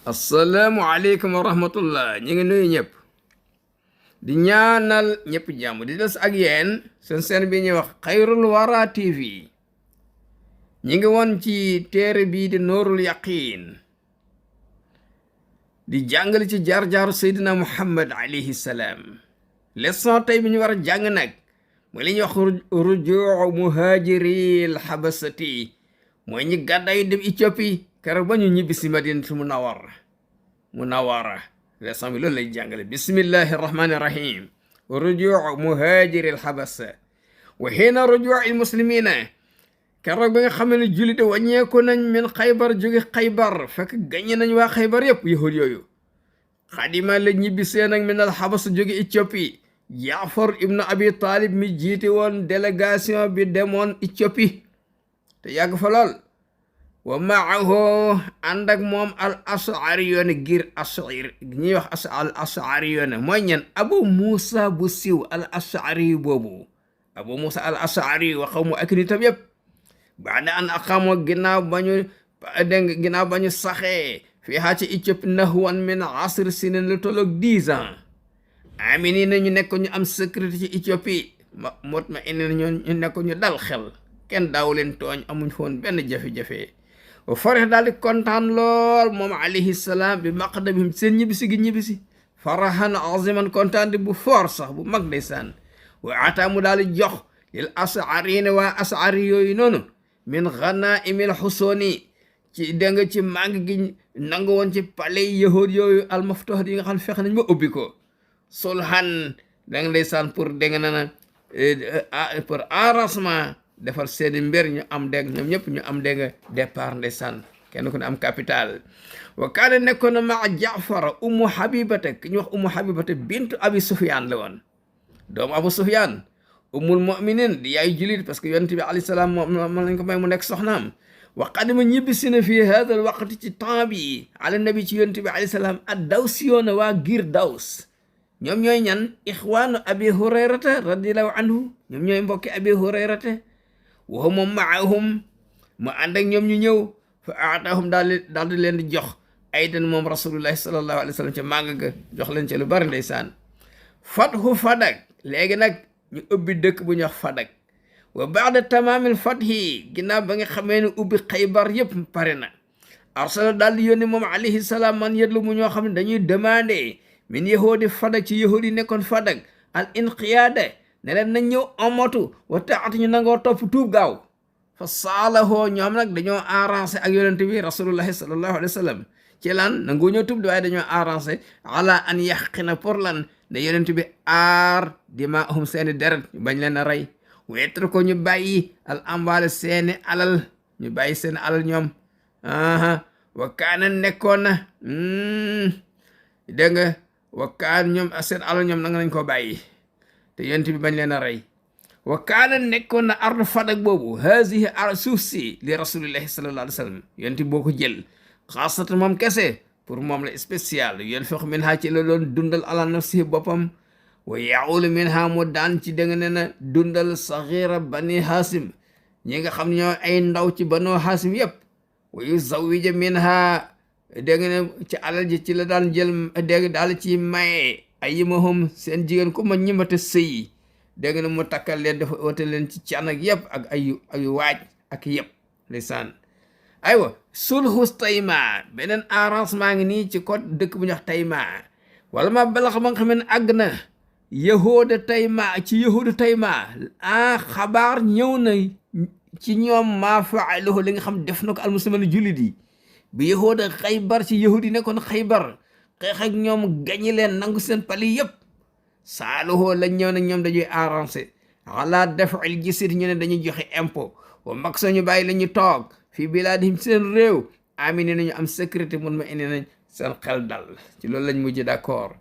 asalaamaaleykum wa rahmatullah ñu ngi nuyu ñëpp di ñaanal ñëpp jàmm di des ak yéen seen bi ñuy wax xayrul wara tv ñi ngi woon ci téere bii di nuurul yaqiin di jàngale ci jaar-jaaru seydina muhammad alayhi salaam. leçon tey bi ñu war a jàng nag mooy li ñuy wax rujuu muhaajiril xabasati mooy ñi gàddaay dem Éthiopie keroog ba ñu ñibbi si madinatu munawara leçon bi loolu lay jàngale. bismillahi rahmani rahim. rujuu muhaajiril xabasa wa xiina rujuu il muslimina keroog ba nga xam ne jullit wàññeeku nañ min xaybar jóge xaybar fekk gañe nañ waa xaybar yëpp yahud yooyu. xadima la ñibbi seen ak min al xabasa jóge Éthiopie. jaafar ibnu abi talib mi jiite woon délégation bi demoon Éthiopie te yàgg fa lool. wa maahu ànd ak moom al ashari yoone ngir ashari ñuy wax al ashari yoone mooy ñen abu muusa bu siw al ashari boobu. abu muusa al ashari wa xaw mu ak nitam yëpp baada an aqaamo ginnaaw ba ñu saxee fii haa ci Éthiopie nahwan min asr sinin lu tolloog 10 ans. amini na ñu nekk ñu am sécurité ci Éthiopie ma indi ñu nekk ñu dal xel kenn daaw leen tooñ amuñ foon benn jafe-jafe. wa farix daal di kontaan lool moom alayhi salaam bi maqdamihim seen ñibbisi farahan aziman kontaan di bu foor sax bu mag ndeysaan. wa ataamu daal di jox lil asariina waa asari yooyu noonu min ghanaimil xusooni ci dégg ci màng gi nangu woon ci palais yahud yooyu almaftuh yi nga xam ne fexe nañ ba ubbi ko. sulhan da nga ndeysaan pour dégg na pour arrangement defar seeni mbir ñu am dégg ñoom ñëpp ñu am dégg départ ndeysaan kenn ku ne am capital. wa kaana nekkoon na maa jaafara ummu habibata ki ñu wax ummu habibata bintu abi sufyaan la woon doomu abu sufyaan ummul mu'minin di yaayu julit parce que yonent bi alayhi salaam moom lañ ko may mu nekk soxnaam. wa qadima ñibbisi na fii hada al waqti ci temps bi ala nabi ci yonent bi alayhi salaam ad dawsiyoona waa giir daws. ñoom ñooy ñan ixwaanu abi hurayrata radiallahu anhu ñoom ñooy mbokki abi hurayrata wa moom maahum mu ànd ak ñoom ñu ñëw fa aataahum daal di leen di jox aydan moom rasulullahi sallallahu alayhi wa sallam ca màgg ga jox leen ca lu bari ndeysaan. fathu fadak léegi nag ñu ubbi dëkk bu ñu wax fadak. wa baada tamaamil fathi ginnaaw ba nga xamee ne ubbi xaybar yëpp pare na arsala daal di yónni moom alayhi salaam man yetlu mu ñoo xam ne dañuy demandé min yahudi fadak ci yahudi nekkoon fadak al inqiyaada ne leen nañ ñëw amatu wa taati ñu nangoo topp tuub gaaw. fa saalahoo ñoom nag dañoo arrangé ak yonent bi rasulullahi sallallahu alayhi wa sallam ci lan nangu ñoo tuub di waaye dañoo arrangé ala an yaqina pour lan ne yonent bi aar dimaahum seeni deret ñu bañ leen a rey. weetar ko ñu bàyyi al amwaale seeni alal ñu bàyyi seeni alal ñoom. wa kaana nekkoon na dégg nga wa kaan ñoom seen alal ñoom nanga nañ ko bàyyi te yonent bi bañ leen a rey. wa kaana nekkoon na ardu fadak boobu hazihi suuf si li rasulillahi sallallahu alayhi wa sallam yonent bi boo ko jël xaasatan moom kese pour moom la spécial yunfiq minha ci la doon dundal ala nafsihi boppam. wa yaulu minha mu daan ci dégg ne na dundal sagira bani hasim ñi nga xam ñoo ay ndaw ci banu hasim yëpp. wa yuzawija minha dégg ne ci alal ji ci la daan jël dégg daal ci maye ayimahum seen jigéen ku ma ñimata sëyi dégg na mu takkal leen dafa oote leen ci can ak yëpp ak ay waaj ak yëpp ndeysaan. aywa sulhus tayma beneen arrangement ngi nii ci côté dëkk bu ñuy wax tayma wala ma balax ba nga xam ne àgg na yahuda tayma ci yahuda tayma xabaar ñëw na ci ñoom maa faaluhu li nga xam def na ko almuslimin jullit yi bi yahuda xaybar ci yahud yi nekkoon xaybar xeex ak ñoom gañi leen nangu seen pali yëpp. saaluhoo lañ ñëw na ñoom dañuy arrangé ala daf'il jizya ñu ne dañuy joxe impôt wa mag ñu bàyyi la ñu toog fii bilaadihim seen réew amini nañu am sécurité mun ma indi nañ seen xel dal ci loolu lañ mujj d'accord.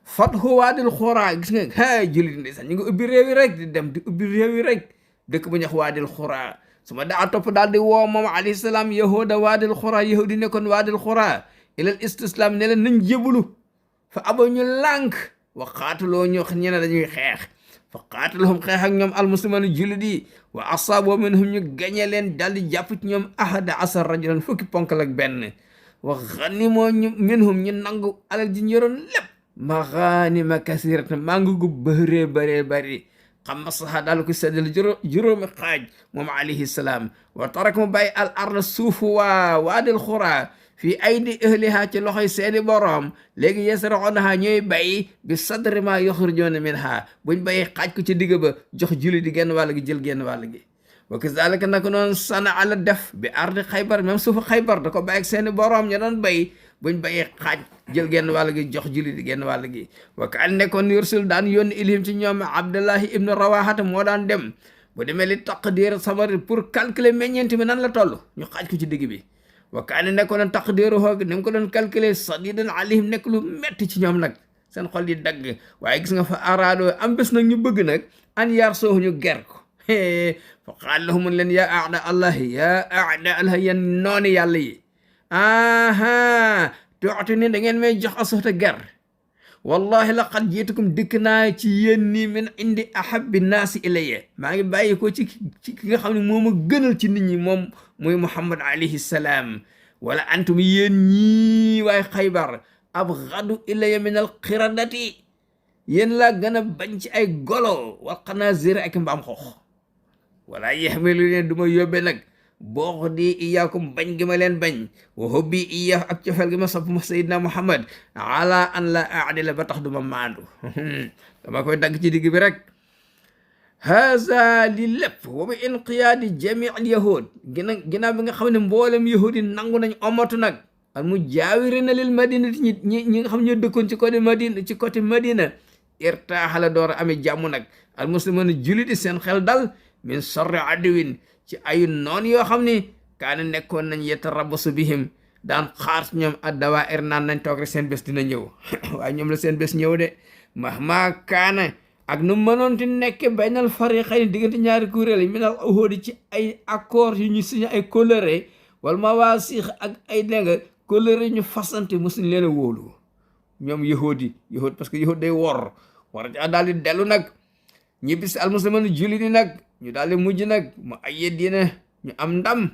fathu waadil xuraa gis nga hay jullit ndeysaan ñu ngi ubbi réew yi rek di dem di ubbi réew yi rek dëkk bu ñuy wax waadil xuraa su ma daa topp daal di woo moom alayhi salaam yahuda waadil xuraa yahudi nekkoon waadil xuraa ilal istislam ne leen nañ jébulu fa aba ñu lànk wa qaataloo ñu ne dañuy xeex fa qaatalahum xeex ak ñoom almusliman jullit yi wa asaaboo minhum ñu gañe leen daal di jàpp ci ñoom ahada asar rajulan fukki ponkal ak benn. wa xanimoo ñu minhum ñu nangu alal ji ñu yoroon lépp maxaanima kasiratan mangu gu bëree bëri xam ma saxa daal ko seddal juróomi xaaj moom alayhi salaam wa tarak mu bàyyi al arda suufu waa waadil xuraa fii aydi ahliha ci loxoy seeni boroom léegi yasraxonaha ñooy bay bi sadri ma yuxrijuuna minha buñ bayee xaaj ko ci digg ba jox julli di genn wàll gi jël genn wàll gi wa kazalika naka noonu sana ala def bi ardi xaybar même suufu xaybar da ko bàyyi ak seeni boroom ña doon bay buñ bayee xaaj jël genn wàll gi jox julli di genn wàll gi wa ka nekkoon yursul daan yónni ilhim ci ñoom abdullahi ibnu rawahata moo daan dem bu demee li taqdir samari pour calculer meññeent mi nan la toll ñu xaaj ko ci digg bi wa kaane nekkoon taqdiru hoog ni mu ko doon calculer sadidan alayhim nekk lu metti ci ñoom nag seen xol yi dagg waaye gis nga fa araado am bés nag ñu bëgg nag an yar soohu ñu ger ko fa qaal lahum leen yaa aada allahi yaa aada allah yeen nooni yàlla yi aha tooxtu ni da ngeen may jox asoxta ger wallahi laqad jiitukum dikk naa ci yéen nii min indi ahabbi naasi ilayya maa ngi bàyyi ko ci ki nga xam ne moo ma gënal ci nit ñi moom muy muhammad alayhi salaam wala antum yéen ñii waay xaybar abgadu ilayya min al qiradati yéen laa gën a bañ ci ay golo wal xanaazir ak mbaam xoox wala yaxmilu leen du ma yóbbe nag boo di iyaakum bañ gi ma leen bañ wa hubbi iyaa ak cofeel gi ma sopp ma sayidna muhammad ala an la aadila ba tax du ma maandu dama koy dagg ci digg bi rek haza li lépp wa bi inqiyaadi jamii al yahud ginnaaw bi nga xam ne mboolem yahud yi nangu nañ omatu nag al mujaawirina lil madinati ñi nga xam ñoo dëkkoon ci côté madina irtaaxala door a amee jàmm nag al muslimuna juliti seen xel dal min sarri aduwin ci ayu noon yoo xam ni kaana nekkoon nañ yetarabasu bihim daan xaar ci ñoom addawaa ir naan nañ toog rek seen bés dina ñëw waaye ñoom la seen bés ñëw de mahma kaana ak nu mënoon ti nekke baynal fariqayni diggante ñaari kuréel yi minal uhudi ci ay accord yu ñu signé ay kóllëre wala mawaasiix ak ay dénga kóllëre ñu fasante musuñ leen a wóolu ñoom yahudi parce que yahud day wor a daal di dellu nag ñibbi si almusliman julli ni nag ñu daal di mujj nag mu ay dina ñu am ndam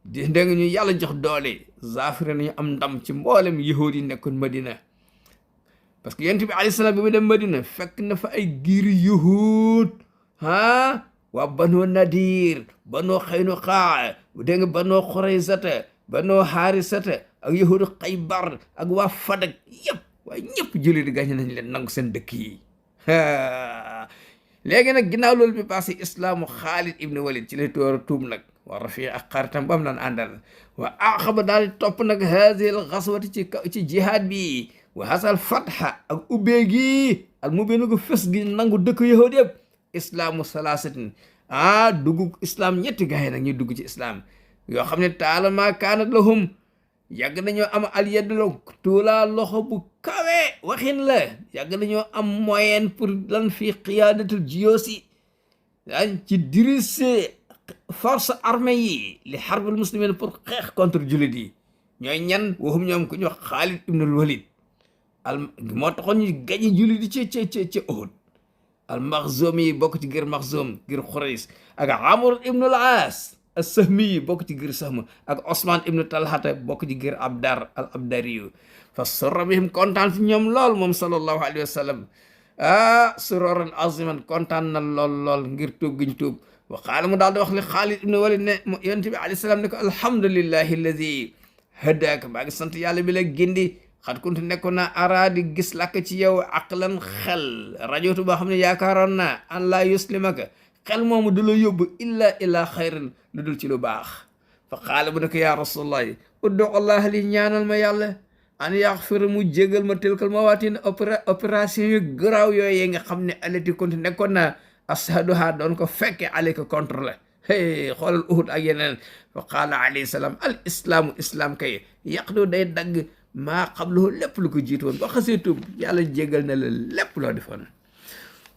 di dégg ñu yàlla jox doole zafira nañu am ndam ci mboolem yahudi nekkoon madina parce que yonent bi alayhi salaam bi mu dem madina fekk na fa ay giir yahud waa banoo nadir banoo xaynuqaa dégg nga banoo xuraysata banoo xaarisata ak yahudu xaybar ak waa fadak yëpp waaye ñëpp jullit gañe nañ leen nangu seen dëkk yi léegi nag ginnaaw loolu bi passé islaamu xaalid ibn walid ci lay toor a tuub nag wa rafi ak xaritam ba mu naan àndal wa aqaba daal di topp nag haadihi al xaswati ci jihaad bi wa hasal fatha ak ubbee gi al mubinu gu fës gi nangu dëkk yahud yëpp islaamu salaasatin dugg islam ñetti gaay nag ñuy dugg ci islam yoo xam ne taalama kaanat lahum yàgg nañoo am al yadlo tuulaa loxo bu kawe waxin la yàgg nañoo am moyen pour lan fii qiyaadatul jiyoosi ci diriger force armée yi li xarbul muslimin pour xeex contre jullit yi ñooy ñan waxum ñoom ku ñu wax Xaalid ibnul Walid moo taxoon ñu gañe jullit yi ci Uhud al Maxzumi yi bokk ci gër Maxzum gër Xurays ak Amr ibnul Aas as-Sahmi yi bokk ci gër Sahm ak Osman ibnu Talhata bokk ci gër Abdar al Abdariyu fa surra bihim kontaan fi ñoom lool moom sallallahu alayhi wa sallam suroran aziman kontaan na lool ngir tuub giñ tuub wa qaala mu daal di wax li Xaalid ibnu Walid ne yonent bi alayhi salaam ne ko alhamdulillahi alladi hadaaka maa ngi sant yàlla bi la gindi xat kuntu nekkoon naa araadi gis làkk ci yow aqlan xel rajotu boo xam ne yaakaaroon naa an laa yuslimaka xel moomu du la yóbbu illa xayran lu dul ci lu baax fa qaala bu ne ko yaa rasulallahi uddu allah li ñaanal ma yàlla an yaxfira mu jégal ma tilkal mawaatin opération yu garaaw yooyu nga xam ne alati kuntu nekkoon naa ashaduha doon ko fekke alayka contre la xoolal Uhud ak yeneen fa qaala alayhi salaam al islaamu islam kay yaqdu day dagg maa qablahu lépp lu ko jiitu woon boo xasee tuub yàlla jégal na la lépp loo defoon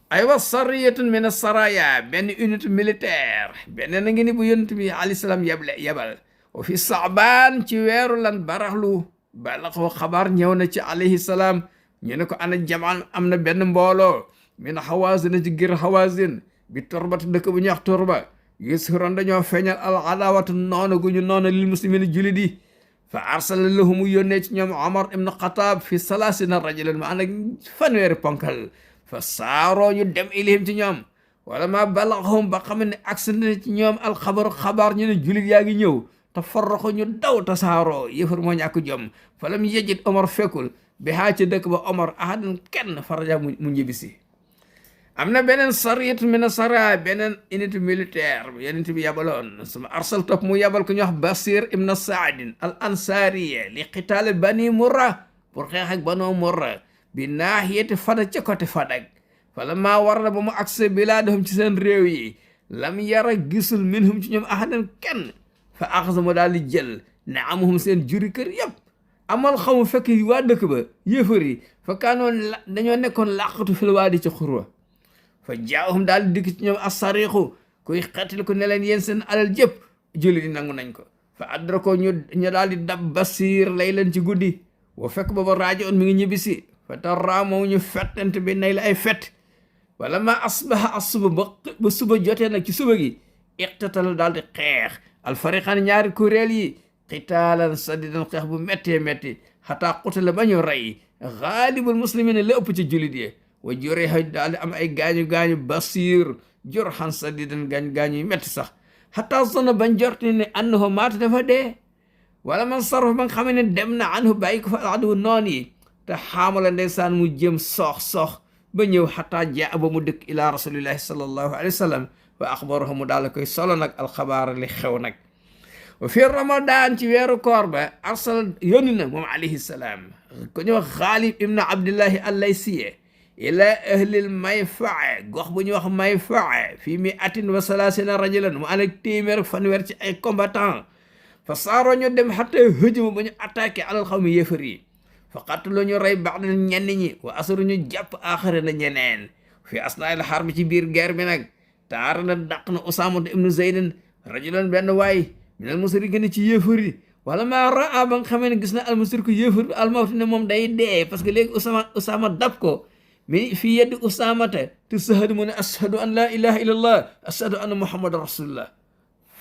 aywa sariyatun min as-saraya benn unité militaire benn na ngi ni bu yonent bi alayhi salaam yebal wa fi saabaan ci weeru lan baraxlu bala ko xabaar ñëw na ci alayhi salaam ñu ne ko ana jamaan am na benn mbooloo min hawazin ci gir hawazin bi torbat dëkk bu ñuy wax torba yusron dañoo feeñal al adawatu noonu gu ñu noonu lil muslimin jullit yi fa arsala lahum mu yónnee ci ñoom Omar ibn Xataab fi salaasina rajulan ma ànd ak fanweeri ponkal fa saaroo ñu dem ilayhim ci ñoom wala ma balaxahum ba xam ne agsi na ci ñoom alxabaru xabaar ñu ne julit yaa ngi ñëw te farraxu ñu daw tasaaroo yëfar moo ñàkk jom fa lam yejit Omar fekkul bi haa ci dëkk ba Omar ahadan kenn faraja mu ñibbisi am na beneen sariyatu mina sara beneen unité militaire yonent bi yabaloon suma arsal topp mu yabal ko ñu wax Basir ibn Saadin al ansariya li qitaal bani Murra pour xeex ak banu Murra bi naahiyati Fadak ca côté Fadak fala maa war na ba mu agse bilaadahum ci seen réew yi lam yara gisul minhum ci ñoom ahadan kenn fa axasa mu daal di jël ne amuhum seen juri kër yëpp amal xamu fekk waa dëkk ba yéefar yi fa kaanoon dañoo nekkoon làqatu fil waadi ci xurwa fa jaahum daal di dikk ci ñoom asariixu kuy xettali ko ne leen yéen seen alal jëpp julli di nangu nañ ko fa adrako ñu daal di dab Basir lay leen ci guddi wa fekk booba raajo on mi ngi ñibbisi fa taraamoo ñu fettante bi nay la ay fett wala ma asbaha asuba ba suba jotee nag ci suba gi iqtatalu daal di xeex alfariqaan ñaari kuréel yi qitaalan sadidan xeex bu méttee métti xataa qutala ba ñu rey xaalibul muslimina la ëpp ci jullit yi wa juriha daal di am ay gaañu-gaañu Basir jurhan sadidan gaañu-gaañu yu métti sax xataa zona bañ jorti ne annahu maata dafa dee wala man sarfa ba nga xam ne dem na anhu bàyyi ko fa aladu noon yi te xaamala ndeysaan mu jëm soox ba ñëw xataa jaa ba mu dëkk ila rasulillahi sallallahu alayhi wa sallam wa axbarahu mu daal koy solo nag alxabaar li xew nag wa fi ramadan ci weeru koor ba arsal yónni na moom alayhi salaam ko ñu wax Xaalib ibn Abdillahi al-Laysi ila ahlil Mayfaa gox bu ñu wax Mayfaa fii mi'atin wa salaasina rajulan mu ànd ak téeméer fanweer ci ay combattant fa saaroo ñu dem xatta hëjuma ba ñu attaqué alal xawmi yéefar yi fa qatlu ñu rey baax na ñenn ñi wa asaru ñu jàpp aaxari na ñeneen fi asnaa'il harb ci biir guerre bi nag taara na dàq na Usaama ibnu Zaydin rajulan benn waay minal musrikiin ci yéefar yi wala maa raa ba nga xamee ne gis na almusriku yéefar bi almawti ne moom day dee parce que léegi Usaama dab ko mi fii yeddi Usaamata te sahadu mu ne ashadu an laa ilaha illa allah ashadu anna muhammadan rasulullah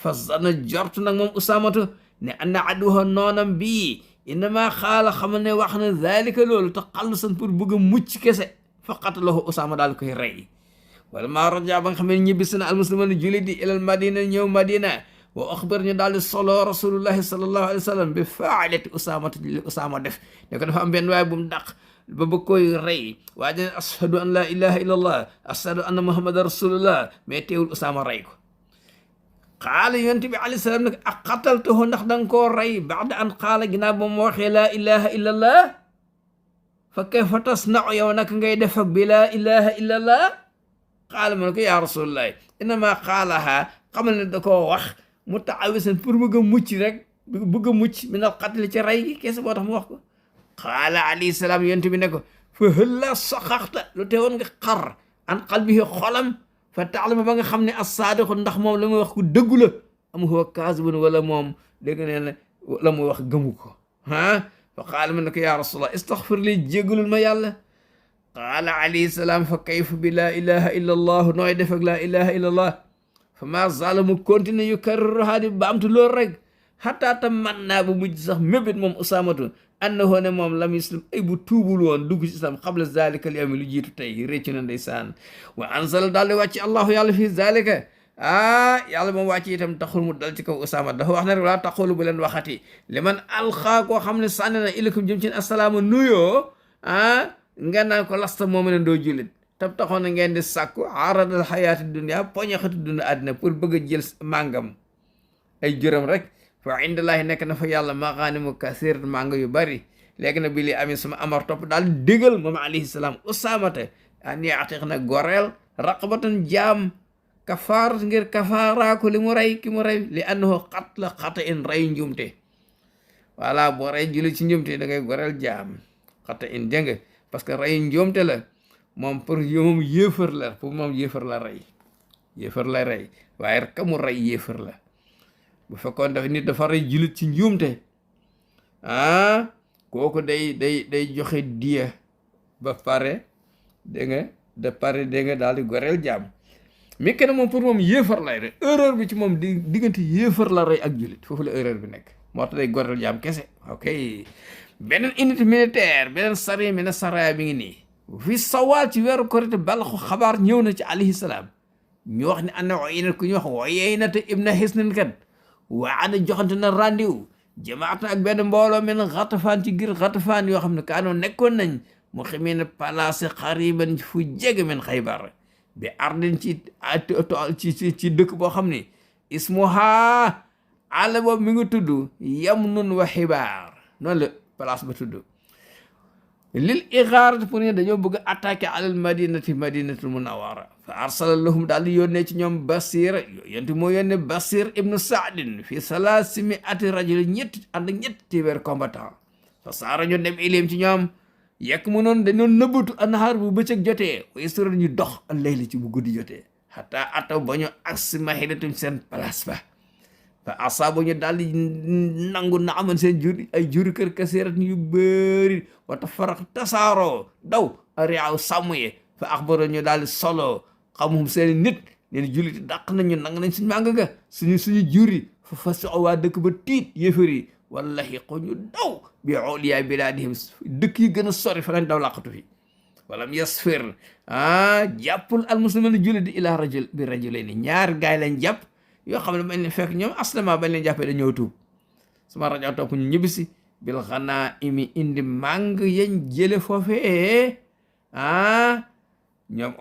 fa zana jort nag moom Usaamatu ne anna aduha noonam bii innama xaala xamal ne wax na zalika loolu te xallusan pour bëgg a mucc kese fa qatalahu Usaama daal koy rey wala maa raja ba nga xam ne ñibbisi na almusliman jullit di ilal madina ñëw madina wa axbar ñu daal di solo rasulullahi sallallahu alayhi wa sallam bi faalati Usaamata li Usaama def ne ko dafa am benn waay bu mu dàq ba bëgg koy rey waa dine ashadu an laa ilaha illa allah ashadu anna muhammadan rasulullah mais teewul Usaama rey ko qaala yonent bi alayhi salaam nag ak qataltahu ndax da nga koo rey baada an qaala ginnaaw ba mu waxee laa ilaha illa allah fa kayfa tasnau yow nag ngay def ak bi laa ilaha illa allah qaala mu ne ko yaa rasulullah innama qaalaha xamal ne da koo wax mutaawisan pour bëgg a mucc rek bëgg a mucc min al qatli ci rey gi keese boo tax mu wax ko qaala alayhi salaam yonent bi ne ko fa hëlla saxaxta lu teewoon nga xar an qalbihi xolam fa taalama ba nga xam ne as-saadiqu ndax moom la muy wax ku dëggu la am huwa kaazibun wala moom dégg nee na la muy wax gëmu ko ah fa qaala mu ne ko yaa rasulallah istaghfir li jégalul ma yàlla qaala alayhi salaam fa kayfa bi laa ilaha illa allah nooy def ak laa ilaha illa allah fa maa zaala mu continue yu karruhaa di baamtu loolu rek xataa tam man naa ba mujj sax mébét moom Usaamatu annahu ne moom lam yuslim ay bu tuubul woon dugg ci islam qabla zalika al yawmi lu jiitu tey réccu na ndeysaan wa anzala daal di wàcc allahu yàlla fii zalika yàlla moom wàcc itam taxul mu dal ci kaw Usaama dafa wax ne rek laa taxulu bu leen waxati li man alxaa koo xam ne sànni na ilakum jëm ci asalaama nuyoo nga naan ko lasta mooma ne doo jullit tab taxoon na ngeen di sàkku aradal xayaati dunia poñaxati dund àddina pour bëgg a jël màngam ay juróom rek fa indallaahi nekk na fa yàlla maxaanimu kasiir mànga yu bari léegi nag bi li amee sama amar topp daal digal moom alayhi salaam Usaamata an yaatiq na goreel raqabatan jaam kafaarat ngir kafaaraa ko li mu rey ki mu rey li annahu qatla xata'in rey njumte voilà boo rey julli ci njumte da ngay goreel jaam xata'in dégg parce que rey njumte la moom pour moom yéefar la pour moom yéefar la rey waaye rek ka mu rey yéefar la bu fekkoon dafa nit dafa rey jullit ci njuumte kooku day joxe diya ba pare dégg nga daal di goreel jaam mi kenn moom pour moom yéefar lay rey erreur bi ci moom diggante yéefar la rey ak jullit foofu la erreur bi nekk moo tax day goreel jaam kese ok beneen unité militaire beneen sari mi ne saraya mi ngi nii fi sawaal ci weeru korite balaxu xabaar ñëw na ci alayhi salaam ñu wax ne ana Uyayna ku ñu wax Uyayna ibn Hisn kat waada joxante na rendez-vous jamaata ak benn mbooloo men Ghatafaan ci gir Ghatafaan yoo xam ne kaanoo nekkoon nañ mu xamee ne place xariban fu jege men Xaybar bi ardin ci dëkk boo xam ne ismuha àll boobu mi ngi tudd Yamnun wa Xibaar noonu la place ba tudd lil igaarat pour ne dañoo bëgg a attaqué alal madinatul munawara fa arsala lahum daal di yónnee ci ñoom Basir yonti moo yónnee Basir ibnu Saadin fi salaasimi ati rajul ñetti téeméer combattant fa saara ñu dem ilim ci ñoom yekk mu noonu dañoo nëbbatu anhaar bu bëccëg jotee way sura ñu dox al-layli ci bu guddi jotee hatta ataw ba ñu agsi mahidatum seen place ba fa asaabu ñu daal di nangu na aman seen ay juri kër kasirat yu bëri wata farax tasaaroo daw ariaw sàmm ye fa axbaro ñu daal di solo xamuhum seen nit leen julliti dàq nañu nang nañ suñ màng ga suñu juri fa fasi waa dëkk ba tiit yéefari wallahi ko ñu daw bi oliya bilaadihim dëkk yi gën a sori fa lañ daw làqatu fi walam yasfir jàppul almuslimin julliti ila rajulayni ñaar gaay lañ jàpp yoo xam ne bañ leen fekk ñoom aslama bañ leen jàppee dañoo tuub sama rajo topp ñu ñibbisi bil xanaa imi indi màng yañ jële foofee ñoom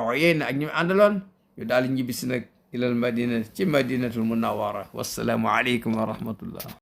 Uyayna ak ñu àndaloon ñu daal di ñibbisi nag ilal madina ci madinatul munawwara wassalaamu aleykum wa rahmatullah